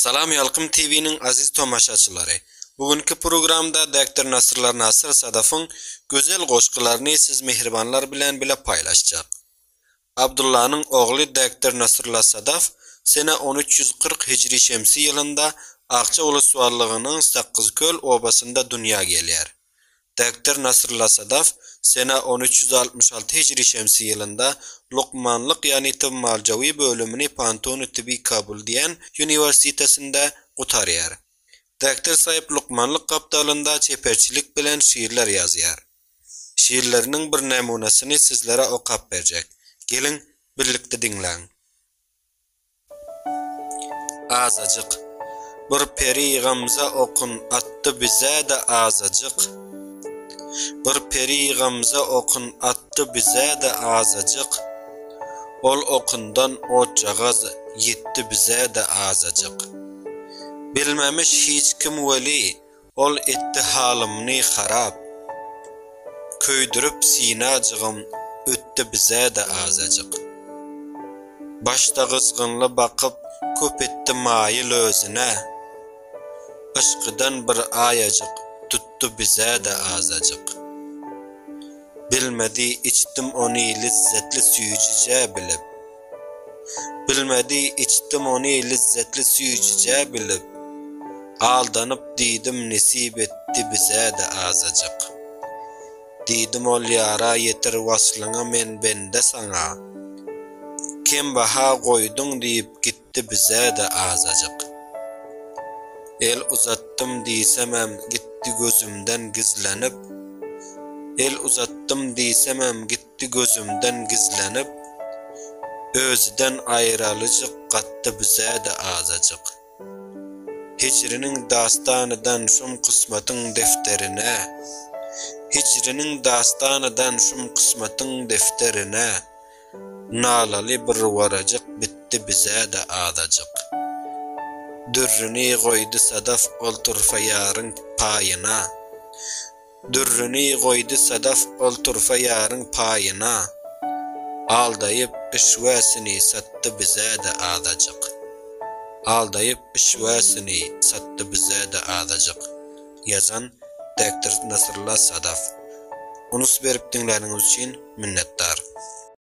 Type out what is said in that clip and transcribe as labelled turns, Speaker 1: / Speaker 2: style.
Speaker 1: Salam Ýalkym TV-niň aziz tomaşaçylary! Bu günki programda Doctor Nasyrlar Nasyr Sadafyň gözel goşgylaryny siz mähribanlar bilen bile paýlaşjak. Abdyllanyň ogly Doctor Nasyrla Sadaf sene on 340 hijri şemsi ýylynda Akça uluswallygynyň Sakgyzköl obasynda dunýa gelýär. Doctor Nasrylla Sadaf sene on 366 hijri şemsi ýylynda lukmanlyk ýagny tyb maljawi bölümini Pantony tibi Kabul diýen uniwersitetinde gutarýar. Doctor saýyp lukmanlyk gapdalynda çeperçilik bilen şiirler ýazýar. Şiirleriniň bir nämunasyny sizlere okap berjek. Geliň, birlikde diňläň. Azajyk. Bir peri gamza okun atdy bize-de azajyk. Bir peri gamza okun atdy bize-de azajyk. Ol okundan otjagaz ýetdi bize-de azajyk. Bilmemiş hiç kim weli Ol etdi halymny harap. Köýdürip synajygym ötdi bize-de azajyk. Başda gyzgynly bakyp köp etdi maýyl özüne. Yşkydan bir aýajyk tutdy bize-de azajyk. Bilmedi içdim ony lezzetli süýjüje bilip. Bilmedi içdim ony lezzetli süýjüje bilip. Aldanyp diýdim nesip etdi bize-de azajyk. Diýdim ol ýara ýetir waslyňa men bende saňa. Kembaha goýduň diýip gitdi bize-de azajyk. El uzatdym diýsemem gitdi gözümden gizlenip. El uzatdym diýsemem gitdi gözümden gizlenip. Özüden aýralyjyk gatdy bize-de azajyk. Hijriniň dastanydan şum kysmatyň defterine, Hijriniň dastanydan şum kysmatyň defterine, Nalaly bir warajyk bitdi bize-de azajyk. Dürrüni goýdy sadaf ol turfa ýaryň paýyna. Dürrüni goýdy sadaf ol turfa ýaryň paýyna, Aldaýyp işwäsini satdy bize-de azajyk. Aldaýyp işwäsini satdy bize-de azajyk. Ýazan, Doctor Nasrylla Sadaf. Unus berip diňläniňiz üçin minnetdar.